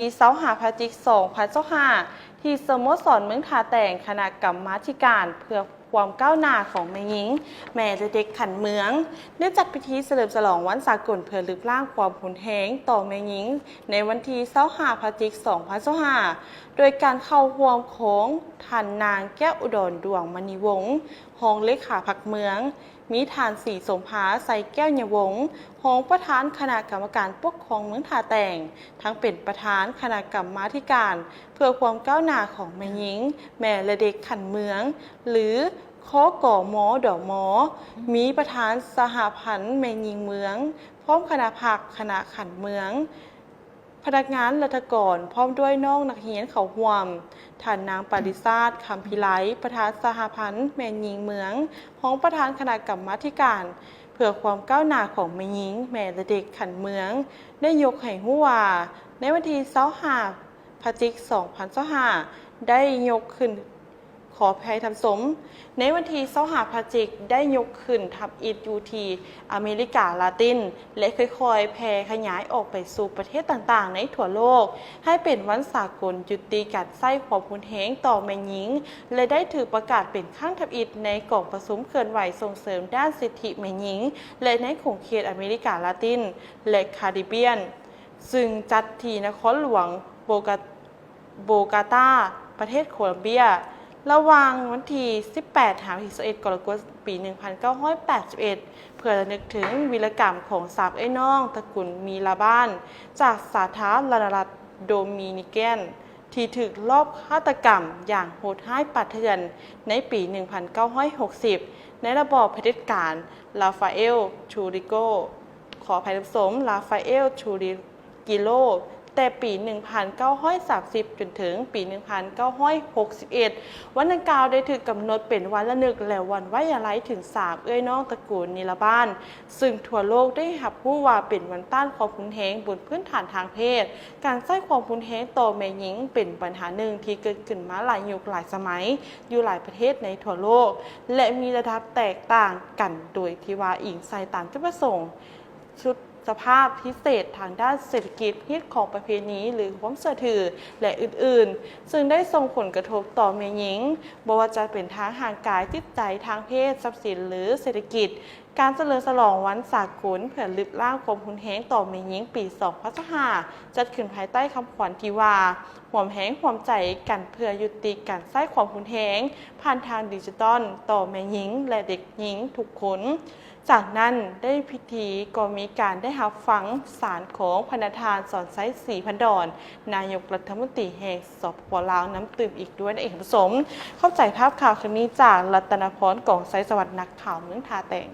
ທີຊາວຫ້າ ພະຈິກ ສອງພັນຊາວຫ້າ ທີ່ສະໂມສອນເມືອງທ່າແຕງ, ຄະນະກຳມາທິການເພື່ອຄວາມກ້າວໜ້າຂອງແມ່ຍິງ, ແມ່ ແລະ ເດັກຂັ້ນເມືອງ ໄດ້ຈັດພິທີສະເຫຼີມສະຫຼອງວັນສາກົນເພື່ອລຶບລ້າງຄວາມຮຸນແຮງຕໍ່ແມ່ຍິງ ໃນວັນທີຊາວຫ້າ ພະຈິກ ສອງພັນຊາວຫ້າ ໂດຍການເຂົ້າຮ່ວມຂອງທ່ານນາງ ແກ້ວອຸດອນ ດວງມະນີວົງ ຮອງເລຂາພັກເມືອງ, ມີທ່ານ ສີສົມພາ ໄຊແກ້ວຍະວົງ ຮອງປະທານຄະນະກຳມະການປົກຄອງເມືອງທ່າແຕງ ທັງເປັນປະທານຄະນະກຳມາທິການເພື່ອຄວາມກ້າວໜ້າຂອງແມ່ຍິງ, ແມ່ ແລະ ເດັກຂັ້ນເມືອງ ຫຼື ຄກມດມ, ມີປະທານສະຫະພັນແມ່ຍິງເມືອງ, ພ້ອມຄະນະພັກ, ຄະນະຂັ້ນເມືອງ, ພະນັກງານລັດຖະກອນ ພ້ອມດ້ວຍນ້ອງນັກຮຽນເຂົ້າຮ່ວມ. ທ່ານນາງ ປາລິຊາດ ຄຳພິໄລ ປະທານສະຫະພັນແມ່ຍິງເມືອງ, ຮອງປະທານຄະນະກຳມາທິການເພື່ອຄວາມກ້າວໜ້າຂອງແມ່ຍິງ, ແມ່ ແລະ ເດັກຂັ້ນເມືອງ ໄດ້ຍົກໃຫ້ຮູ້ວ່າ ໃນວັນທີຊາວຫ້າ ພະຈິກ ສອງພັນຊາວຫ້າ ໄດ້ຍົກຂຶ້ນ ຂໍອະໄພທ່ານຜູ້ຊົມ, ໃນວັນທີຊາວຫ້າ ພະຈິກ ໄດ້ຍົກຂຶ້ນທຳອິດຢູ່ທີ່ອາເມລິກາລາຕິນ ແລະ ຄ່ອຍໆແຜ່ຂະຫຍາຍອອກໄປສູ່ປະເທດຕ່າງໆໃນທົ່ວໂລກ ໃຫ້ເປັນວັນສາກົນຢຸດຕິການໃຊ້ຄວາມຮຸນແຮງຕໍ່ແມ່ຍິງ ແລະ ໄດ້ຖືກປະກາດເປັນຄັ້ງທຳອິດໃນກອງປະຊຸມເຄື່ອນໄຫວສົ່ງເສີມດ້ານສິດທິແມ່ຍິງ ແລະ ໃນຂົງເຂດອາເມລິກາລາຕິນ ແລະ ຄາຣິບຽນ ຊຶ່ງຈັດທີ່ນະຄອນຫຼວງໂບກາ ໂບກາຕາ ປະເທດໂຄລັມເບຍ ລະຫວ່າງວັນທີສິບແປດ ຫາ ວັນທີຊາວເອັດ ກໍລະກົດ ປີໜຶ່ງພັນເກົ້າຮ້ອຍແປດສິບເອັດ ເພື່ອລະນຶກເຖິງວີລະກຳຂອງສາມເອື້ອຍນ້ອງຕະກຸນມີລາບານ ຈາກສາທາລະນະລັດໂດມິນິກັນ ທີ່ຖືກລອບຄາດຕະກຳຢ່າງໂຫດຮ້າຍປ່າເຖື່ອນໃນປີໜຶ່ງພັນເກົ້າຮ້ອຍຫົກສິບ ໃນລະບອບຜະເດັດການ ລາຟາເອລ ທູຣິໂກ ຂໍອະໄພທ່ານຜູ້ຊົມ ລາຟາເອລ ທູຣິ ກິໂລ ແຕ່ປີໜຶ່ງພັນເກົ້າຮ້ອຍສາມສິບ ຈົນເຖິງປີໜຶ່ງພັນເກົ້າຮ້ອຍຫົກສິບເອັດ. ວັນດັ່ງກ່າວໄດ້ຖືກກຳນົດເປັນວັນລະນຶກ ແລະ ວັນໄວ້ອາໄລເຖິງສາມເອື້ອຍນ້ອງຕະກູນນິລະບານ, ຊຶ່ງທົ່ວໂລກໄດ້ຮັບຮູ້ວ່າເປັນວັນຕ້ານຄວາມຮຸນແຮງບົນພື້ນຖານທາງເພດ. ການໃຊ້ຄວາມຮຸນແຮງຕໍ່ແມ່ຍິງເປັນບັນຫາໜຶ່ງທີ່ເກີດຂຶ້ນມາຫຼາຍຍຸກຫຼາຍສະໄໝຢູ່ຫຼາຍປະເທດໃນທົ່ວໂລກ ແລະ ມີລະດັບແຕກຕ່າງກັນໂດຍທີ່ວ່າອີງໃສ່ຕາມຈຸດປະສົງ, ສະພາບພິເສດທາງດ້ານເສດຖະກິດ, ຮີດຄອງປະເພນີ ຫຼື ຄວາມເຊື່ອຖື ແລະ ອື່ນໆ, ຊຶ່ງໄດ້ສົ່ງຜົນກະທົບຕໍ່ແມ່ຍິງ, ບໍ່ວ່າຈະເປັນທາງຮ່າງກາຍ, ຈິດໃຈ, ທາງເພດ, ຊັບສິນ ຫຼື ເສດຖະກິດ. ການສະເຫຼີມສະຫຼອງວັນສາກົນເພື່ອລຶບລ້າງຄວາມຮຸນແຮງຕໍ່ແມ່ຍິງປີສອງພັນຊາວຫ້າ ຈັດຂຶ້ນພາຍໃຕ້ຄຳຂວັນທີ່ວ່າ ຮ່ວມແຮງຮ່ວມໃຈກັນເພື່ອຍຸຕິການໃຊ້ຄວາມຮຸນແຮງ ຜ່ານທາງດິຈິຕອນຕໍ່ແມ່ຍິງ ແລະ ເດັກຍິງທຸກຄົນ. ຈາກນັ້ນໃນພິທີກໍມີການໄດ້ຮັບຟັງສານຂອງພະນະທ່ານ ສອນໄຊ ສີພັນດອນ ນາຍົກລັດຖະມົນຕີແຫ່ງ ສປປ ລາວ ນຳຕື່ມອີກດ້ວຍນັ້ນເອງທ່ານຜູ້ຊົມ. ຂອບໃຈພາບຂ່າວຄືນນີ້ຈາກລັດຕະນະພອນ ກອງໄຊສະຫວັດ ນັກຂ່າວເມືອງທ່າແຕງ.